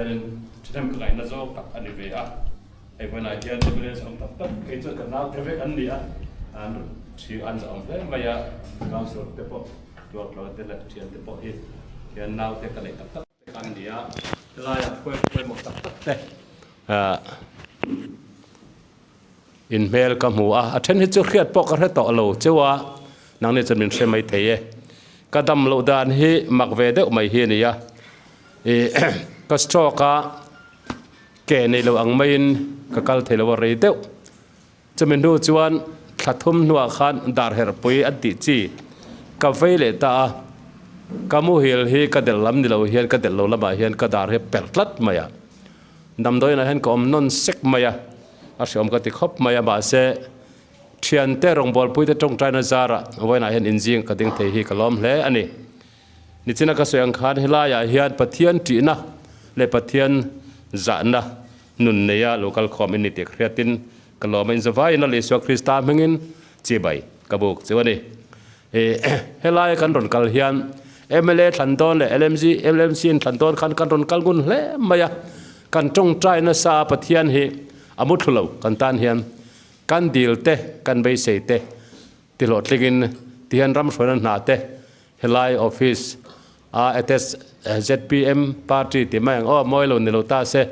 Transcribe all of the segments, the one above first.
Thihnem ka ngaihna zawk tak a ni ve a, hei vawiinah hian ambulance awm tak tak kei chuan ka naute vek an ni a, an thi an zah awm hle mai a, councillor te pawh tuartluang te leh thian te pawh hi hian naute ka neih tak tak te kha an ni a, helaiah pawimawh tak tak te ah In hmel ka hmu a, a then hi chu hriat pawh ka hre tawh lo cheu a, nangni chuan min hre mai thei e. Ka dam loh dan hi mak ve deuh mai hi a ni a, ih ka stroke a, ke nei lo ang maiin ka kal thei lo a rei deuh. Chumi hnu chuan thla thum hnuah khan dar herhpui an tih chi ka vei leh ta a, ka muhil hi ka delh lam ni lo hian ka delh lo lamah hian ka dar hi a perh tlat mai a. Damdawiinah hian ka awm nawn sek mai a, a hreawm ka ti khawp mai a, mahse thiante rawngbawlpuite tawngtaina zarah vawiinah hian inzing ka ding thei hi ka lawm hle a ni. Nichina ka sawi ang khan helaiah hian Pathian ṭihna leh Pathian zahna nun neia lo kal khawm in ni tih ka hriatin ka lawm a, inzavaiin Lal Isua Krista hmingin chibai ka buk chu a ni. Helaia kan rawn kal hian mla thlan dawn leh LMG LMC in thlan dawn khan kan rawn kal ngun hle mai a, kan tawngtai nasa a Pathian hi a mu thlu lo kan tan hian kan dil te kan beisei te ti hlawhtlingin tihian ram hruaina hna te helai office a attach zpm party tih mai ang aw mawi lo ni lo ta se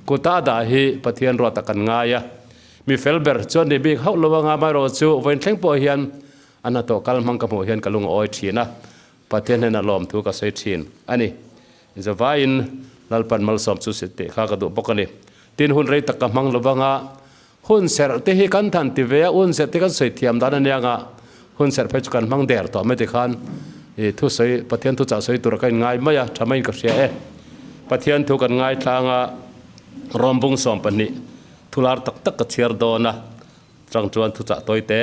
kuta dah hi Pathian ruat a kan ngai a. Mi fel ber chuan ni bik hauh lo anga amaherawh chu vawiin thleng pawh hian a hnathawh kal hmang ka hmuh hian ka lung a awi thin a, Pathian hnenah lawmthu ka sawi thin a ni. Zavaiin Lalpan malsawm chu si tih kha ka duh bawk a ni. Tin hun rei tak ka hmang lo vanga hun serh te hi kan than ti ve a, hun serh te kan sawi thiam dan a nia anga hun serh phei chu kan hmang der tawh mai tikhan i thusawi Pathian thuchah sawi tura ka inngai mai a, tha maiin ka hria e. Pathian thu kan ngaithla anga Rawmbung 12. Thular tak tak ka chhiar dawn a, chang chuan thuchah tawi te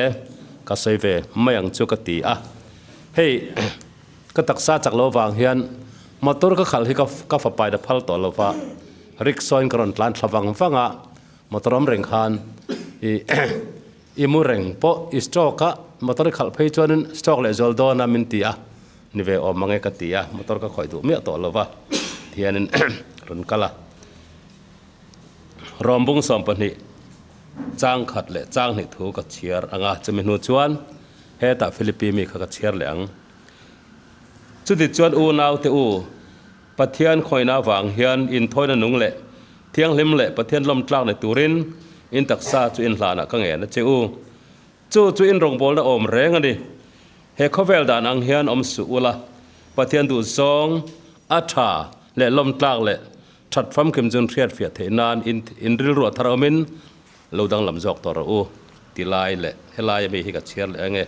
ka sawi ve mai ang chu ka ti a. Hei ka taksa chak lo vang hian motor ka khalh hi ka ka fapaina phal tawh lo va, rickshaw in ka rawn tlan thla vang vang a, motor awm reng khan i i mu reng pawh i stroke a, motor i khalh phei chuanin stroke leh zual dawn a min ti a, ni ve awm ang e ka ti a, motor ka khawih duh miah tawh lo va, tihianin rawn kal a. Rawmbung 12 chang khat leh chang hnih thu ka chhiar ang a, chumi hnu chuan hetah Philippi mi kha ka chhiar leh ang. Chuti chuan unaute u, Pathian khawihna avang hian inthawina nung leh thianghlim leh Pathian lawmtlak ni turin in taksa chu inhlanah ka ngen a che u. Chu chu in rawngbawlna awm reng a ni. He khawvel dan ang hian awm suh ula, Pathian duhzawng a tha leh lawmtlak leh That famkim chun hriat fiah theih nan in in rilru a thar awmin lo danglam zawk tawh rawh u ti lai leh helai ami hi ka chhiar leh ange.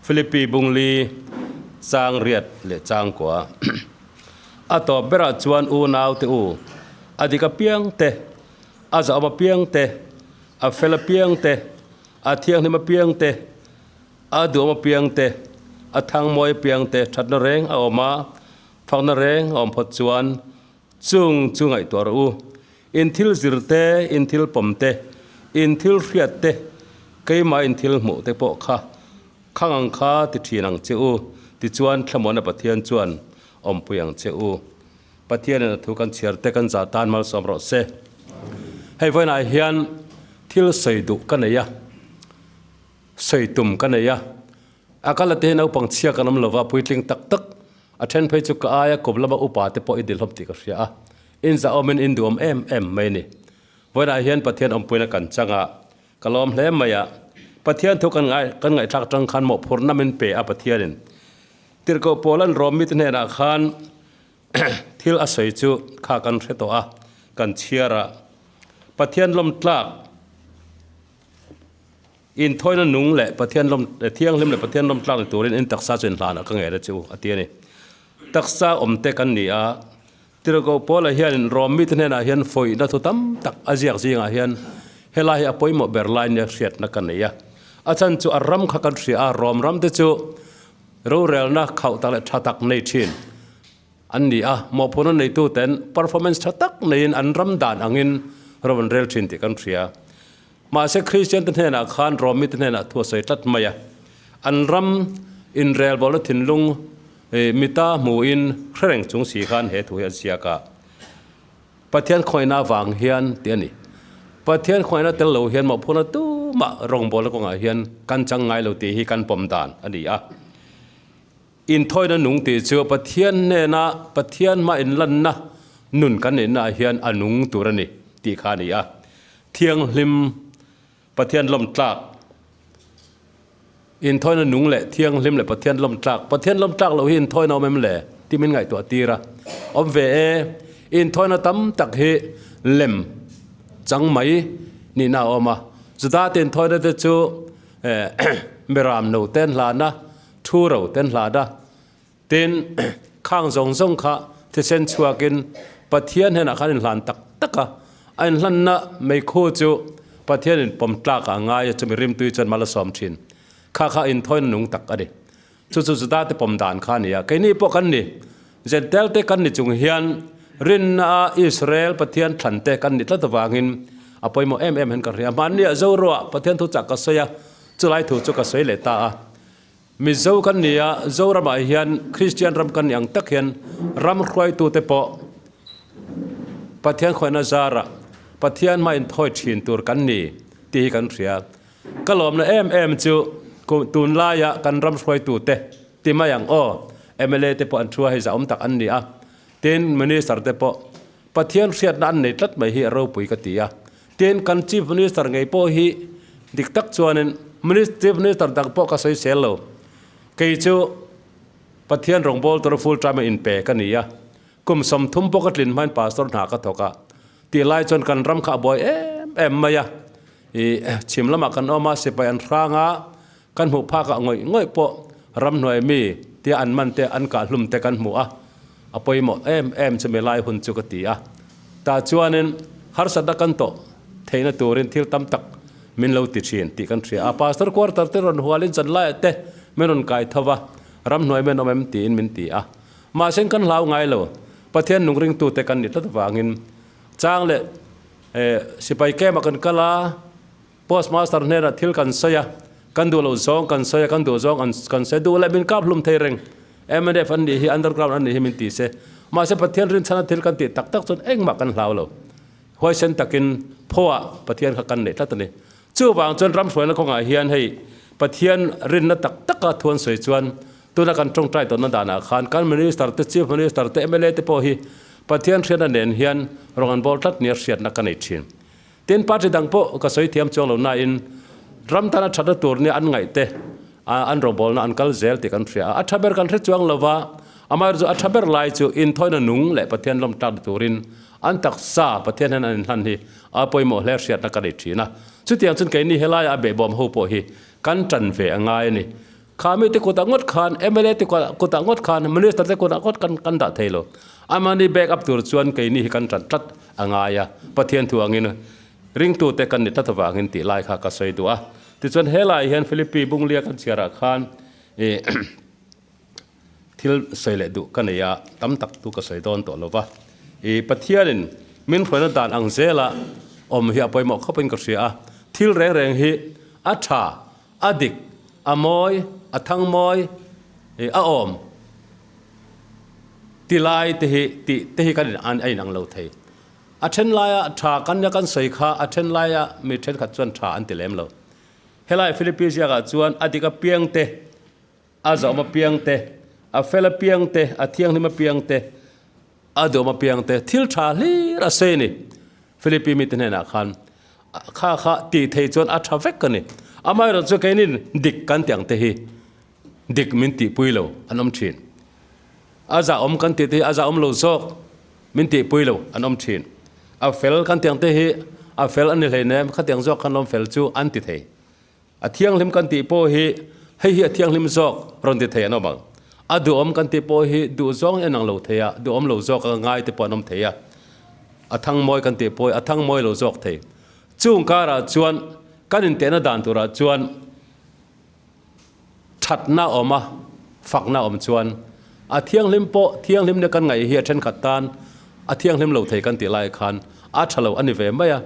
Philippi Bungli chang riat leh chang kua a tawp berah chuan unau te u a dik apiang te a zahawm apiang te a fel apiang te a thianghlim apiang te A duam apiang te, a thang mawi apiang te thatna reng a awm a, fakna reng a awm phawt chuan chung chu ngaihtuah rawh u. In thil zir te, in thil pawm te, in thil hriat te, keimah in thil hmuh te pawh kha khang ang kha ti thin ang che u, tichuan Thlamuana Pathian chuan awmpui ang che u. Pathianin a thu kan chhiar te kan zah tan malsawm rawh se. Hei vawiinah hian thil sawi duh ka nei a. Sawi tum ka nei a, a kal ate hi naupang chhia kan awm lova, puitling tak tak, a then phei chu ka aia kawp lama upa te pawh i dil hlawm tih ka hria a, in zahawmin in duhawm em em mai a ni. Vawiinah hian Pathian awmpuina kan chang a, ka lawm hle mai a, Pathian thu kan ngai kan ngaihthlak atang khan mawhphurhna min pe a Pathianin Tirhkoh Paula'n Rom mite hnenah khan thil a sawi chu kha kan hre tawh a, kan chhiar a, Pathian lawmtlak, Inthawina nung leh Pathian lawm thianghlim leh Pathian lawm tlak ni turin in taksa chu inhlanah ka ngei a che u, a ti a ni. Taksa awmte kan ni a, Tirhkoh Paula hianin Rom mite hnenah hian fawihna thu tam tak a ziak zingah hian helai hi a pawimawh ber lai nia hriatna ka nei a. A chhan chu a ram kha kan hria a, Rom ramte chu rorelna khauh tak leh tha tak nei thin an ni a, mawhphurhna neituten performance tha tak neiin an ram dan angin ro an rel thin tih kan hria. Mahse Kristiante hnenah khan Rom mite hnenah thu a sawi tlat mai a, an ram inrelbawlna thinlung Mita hmuin hre reng chung si khan he thu hi an ziak a. Pathian khawngaihna avang hian tih a ni. Pathian khawngaihna tel lo hian mawhphurhna tumah rawngbawlna kawngah hian kan chang ngai lo tih hi kan pawm dan a ni a. Inthawina nung tih chu Pathian hnena Pathian hma inlanna nun kan neihnaah hian a nung tur a ni tih kha a ni a. Thianghlim Pathian lawm tlak, inthawina nung leh thianghlim leh Pathian lawm tlak, Pathian lawm tlak loh hi inthawina awm em le? tih min ngaihtuah tir a. Awm ve e, inthawina tam tak hi lem chang mai nihna a awm a. Juda te inthawina te chu Miram no te an hlan a, thu ro te an hlan a. Tin, khang zawng zawng kha thisen chhuakin Pathian hnenah khan inhlan tak tak a, a inhlanna meikhu chu Pathianin pawm tlakah a ngai a, chumi rimtui chuan mal a sawm thin. Kha kha inthawina nung tak a ni. Chu chu Judate pawm dan kha a ni a, keini pawh kan ni. Jentail te kan ni chung hian rinna a Israel Pathian thlan te kan ni tlat avangin a pawimawh em em hian ka hria. Hmanniah Zoruah Pathian thu chak ka sawi a, chulai thu chu ka sawi leh ta a. Mizo kan ni a, Zoramah hian Kristian ram kan ni ang tak hian ram hruaitute pawh Pathian khawngaihna zarah Pathian hma inthawi thin tur kan ni tih hi kan hria. Ka lawmna em em chu tunlaia kan ram hruaitute ti mai ang aw, mla te pawh an thu a hei zahawm tak an ni a, tin Minister te pawh Pathian hriatna an nei tlat mai hi a ropui ka ti a. Tin, kan Chief Minister ngei pawh hi dik tak chuanin Chief Minister dang pawh ka sawi sel lo. Kei chu Pathian rawngbâwl tura full time a inpe ka ni a. Kum 30 pawh ka tlin hmain Pastor hna ka thawk a. Tih lai chuan kan ram kha a buai em em mai a. Ih, chhim lamah kan awm a, sipai an hrang a, kan hmuh phakah ngawih ngawih pawh ramhnuai mi tia an man te an kah hlum te kan hmu a, a pawimawh em em chumi lai hun chu ka ti a. Tah chuanin harsatna kan tawh theihna turin thil tam tak min lo ti thin tih kan hria a. Pastor quarter te rawn hualin zanlaiah te min rawn kai tho va, ramhnuai men awm em tiin min ti a. Mahse kan hlau ngai lo, Pathian nung ringtute kan ni tlat avangin chang leh sipai camp ah kan kal a, Postmaster hnenah thil kan sawi a, kan duh loh zawng kan sawi a, kan duh zawng kan sawi duh leh min kap hlum thei reng. Mnf an nih hi, underground an nih hi min ti se. Mahse Pathian rinchhana thil kan tih tak tak chuan engmah kan hlau lo. Huaisen takin phaw-ah Pathian kha kan neih tlat a ni. Chuvang chuan ram hruaina kawngah hian hei Pathian rinna tak taka thu an sawi chuan tuna kan tawngtai tawnna danah khan kan Minister te, Chief Minister te, mla te pawh hi Pathian hriatna nen hian rawng an bawl tlat nia hriatna ka nei thin. Tin, party dang pawh ka sawi thiam chuang lo nain ram tana thatna tur nia an ngaih te, an rawngbawlna an kal zel tih kan hria a. A tha ber kan hre chuang lo va, amaherawhchu a tha ber lai chu inthawina nung leh Pathian lawm tlakna turin an taksa Pathian hian an inhlan hi a pawimawh hle hriatna ka nei thin a. Chutiang chuan keini helaia a behbawm ho pawh hi kan tan ve a ngai a ni. Kha mite kutah ngawt khan, mla te kutah ngawt khan, Minister te kutah ngawt khan kan dah thei lo. Amahni back up tur chuan keini hi kan tan tlat a ngai a, Pathian thu angin ringtute kan ni tlat avangin tih lai kha ka sawi duh a. Tichuan helaiah hian Philippi Bunglia kan chhiarah khan ih thil sawi leh duh ka nei a, tam tak chu ka sawi dawn tawh lo va. Ih Pathianin min hruaina dan ang zela awm hi a pawimawh khawpin ka hria a, thil reng reng hi a tha A dik, a mawi, a thang mawi, ih a awm ti lai te hi tih te hi kan in a inang lo thei. A then laia tha kan nia kan sawi kha a then laia mi thenkhat chuan tha an ti lem lo. Helai Philippi ziakah chuan a dik apiang te, a zawm apiang te, a fel apiang te, a thianghlim apiang te, A duam apiang te thil tha hlir a sawi a ni. Philippi mite hnenah khan kha kha tih thei chuan a tha vek a ni. Amaherawhchu chu keinin dik kan tih ang te hi dik min tihpui lo an awm thin. A zahawm kan tih te hi a zahawm lo zawk min tihpui lo an awm thin. A fel kan tih ang te hi a fel a ni hleinem khatiang zawk khan awm fel chu an ti thei. A thianghlim kan tih pawh hi hei hi a thianghlim zawk rawn ti thei an awm ang. A duhawm kan tih pawh hi duh zawng hi an ang lo thei a, duhawm lo zawk a ngai te pawh an awm thei a. A thang mawi kan tih pawh hi a thang mawi lo zawk thei. Chung karah chuan kan intehna dan turah chuan thatna awm a, fakna awm chuan a thianghlim pawh thianghlim nia kan ngaih hi a thenkhat tan a thianghlim lo thei kan tih lai khan a tha lo a ni ve mai a.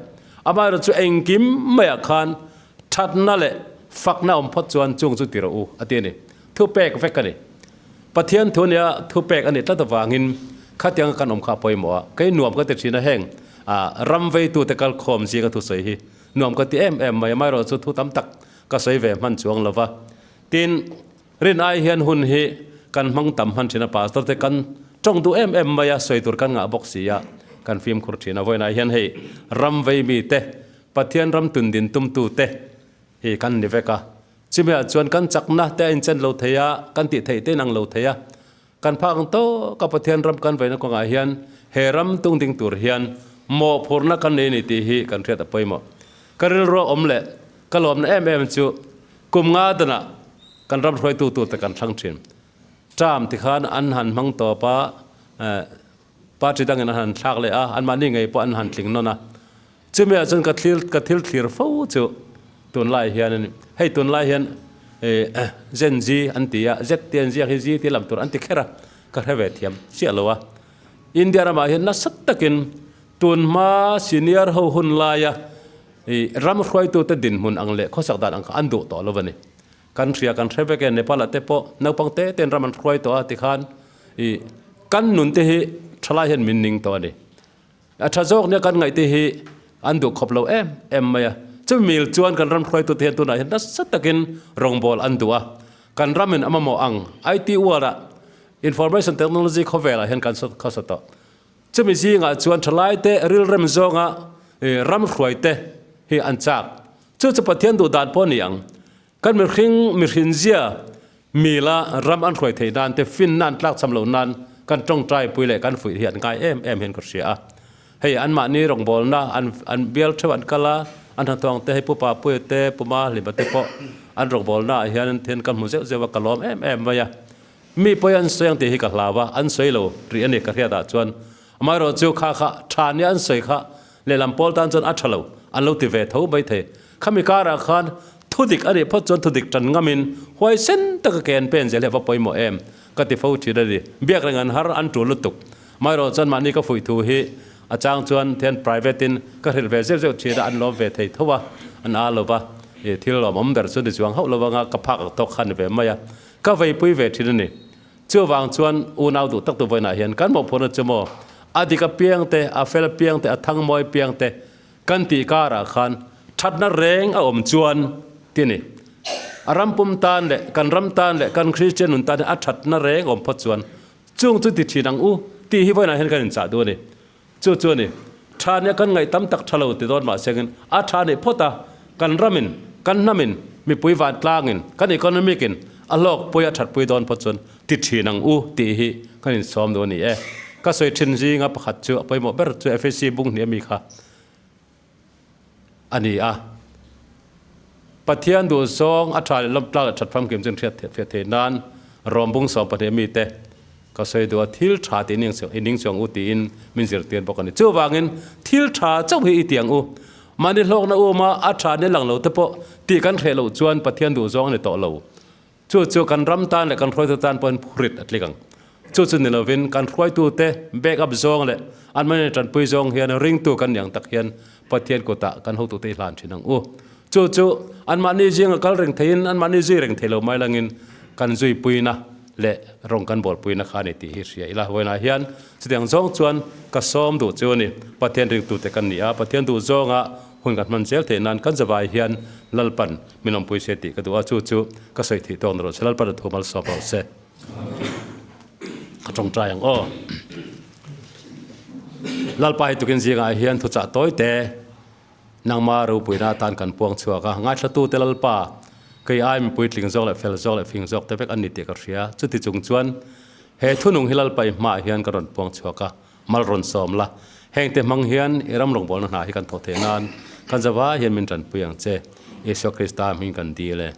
Amaherawhchu engkim maiah khan Thatna leh fakna awm phawt chuan chung chu ti rawh u, a ti a ni. Thupek vek a ni. Pathian thu nia thupek a nih tlat avangin khatianga kan awm kha a pawimawh a, kei nuam ka ti thin a heng ram veitute kalkhawm zinga thusawi hi nuam ka ti em em mai, amaherawhchu thu tam tak ka sawi ve hman chuang lo va. Tin, rin ai hian hun hi kan hmang tam hman thin a, pastor te kan tawng duh em em mai a, sawi tur kan ngah bawk si a, kan fimkhur thin a. Vawiinah hian hei ram vei mite, Pathian ram tundin tumtute hi kan ni vek a, chumi ah chuan kan chakna te a inchen lo thei a, kan tih theih te inang lo thei a, kan phak ang tawk a Pathian ram kan veina kawngah hian he ram tung ding tur hian mawhphurhna kan nei a ni tih hi kan hriat a pawimawh. Ka rilru a awm leh ka lawmna em em chu Kum nga danah kan ram hruaitu turte kan thlang thin. Term ti khan an han hmang tawp a, party dangin an han thlak leh a, anmahni ngei pawh an han tling nawn a. Chumi ah chuan ka thlir ka thil thlir fo chu tunlai hian hei tunlai hian Gen Z an ti a, Z tih an ziak hi Z tih lam tur an ti kher a, ka hre ve thiam chiah lo a. India ramah hian nasa takin tunhma senior ho hun laia I ram hruaitute dinhmun ang leh khawsak dan ang kha an duh tawh lo a ni. Kan hria kan hre vek e, Nepal ah te pawh naupang te ten ram an hruai tawh a tikhan i kan nun te hi thalai hian min ning tawh a ni. A tha zawk nia kan ngaih te hi an duh khawp lo em em mai a. Chumi mil chuan kan ram hruaitute hian tunah hian nasa takin rawngbâwl an duh a. Kan ramin a mamawh ang IT world ah Information Technology khawvelah hian kan khawsa tawh. Chumi zingah chuan thalaite rilrem zawnga ram hruaite hi an chak. Chu chu Pathian duh dan pawh a ni ang. Kan mihring mihrinzia mila ram an hruai theih nan te, finna an tlakchham loh nan kan tawngtai pui leh kan fuih hi an ngai em em hian ka hria a. Hei anmahni rawngbawlna an an bial theuh an kal a, an hnathawng te hei Pu Papuia te, Pu Mahlima te pawh an rawngbawlna ah hian then ka hmu zeuh zeuh a, ka lawm em em mai a. Mi pawi an sawi ang tih hi ka hlau a, an sawi lo rih a ni ka hriat ah chuan. Amaherawh chu kha kha tha nia an sawi kha lehlam pawl tan chuan a tha lo, an lo ti ve tho mai thei. Khami karah khan thudik a nih phawt chuan thudik tan ngamin huaisen taka ke an pen zel hi a va pawimawh em ka ti fo thin a ni. Biak reng an har an tul lutuk. Amaherawh chuan mahni ka fuih thu hi a chang chuan thian private in ka hrilh ve zeuh zeuh thin a, an lawm ve thei tho a, an a lo va, thil lawmawm ber chu ni chuang hauh lo anga ka phak ang tawk kha ni ve mai a. Ka veipui ve thin a ni. Chuvang chuan unau duh tak tu vawiinah hian kan mawhphurhna chu maw, a dik apiang te, a fel apiang te, a thangmawi apiang te kan tih karah khan thatna reng a awm chuan ti a ni. A ram pum tan leh kan ram tan leh kan Kristian nun tan hian a thatna reng a awm phawt chuan chung chu ti thin ang u tih hi vawiinah hian kan inchah duh a ni. Chu chu a ni. Tha nia kan ngaih tam tak tha lo ti dawn mah sengin a tha nih phawt a, kan ramin, kan hnamin, mipui vantlangin, kan economic in a hlawkpui a thatpui dawn phawt chuan ti thin ang u tih hi kan insawm duh a ni e. Ka sawi thin zinga pakhat chu a pawimawh ber chu FAC bung hnih ami kha a ni a. Pathian duh zawng a tha leh lawmtlak leh that famkim chu hriat fiah theih nan rawm bung 12 mite ka sawi duh a, thil tha tih i ning chuang u tiin min zirtir bawk a ni. Chuvangin thil tha chauh hi i ti ang u. Mahni hlawkna um a, a tha ni lang lo te pawh tih kan hreh loh chuan Pathian duh zawng a ni tawh lo. Chu chu kan ram tan leh kan hruaitu tan pawhin phurit a tlik ang. Chu chu ni lovin kan hruaitute back up zawng leh an mahni tanpui zawng hian ringtu kan ni ang tak hian Pathian kutah kan hotute i hlan thin ang u. Chu chu anmahni zinga kal reng theiin anmahni zui reng thei lo mai langin kan zuipuina leh rawng kan bawlpuina kha a ni tih hi hria ila. Vawiinah hian chutiang zawng chuan ka sawm duh chu a ni. Pathian ringtute kan ni a, Pathian duh zawnga hun kan hman zel theih nan kan zavai hian Lalpan min awmpui se tih ka duh a, chu chu ka sawi theih tawk na rawh se, Lalpan a thu malsawm rawh se. Ka tawngtai ang aw. Lalpa hi tukin zingah hian thuchah tawi te nangma ropuina atan kan puang chhuak a, ngaithlatute Lalpa kei ai mipui tling zawk leh fel zawk leh fing zawk te vek an ni tih ka hria. Chuti chung chuan he thunung hi Lalpa i hmaah hian ka rawn puang chhuak a, Mal rawn sawm la, hengte hmang hian i ram rawngbawlna hna hi kan thawh theih nan kan zavai hian min tanpui ang che. Isua Krista hming kan dil e.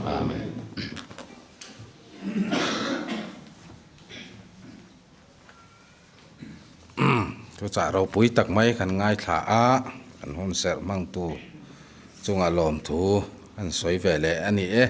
Amen. Thuchah ropui tak mai kan ngaithla a, kan hun serh hmangtu chunga lawmthu an sawi ve leh a ni e.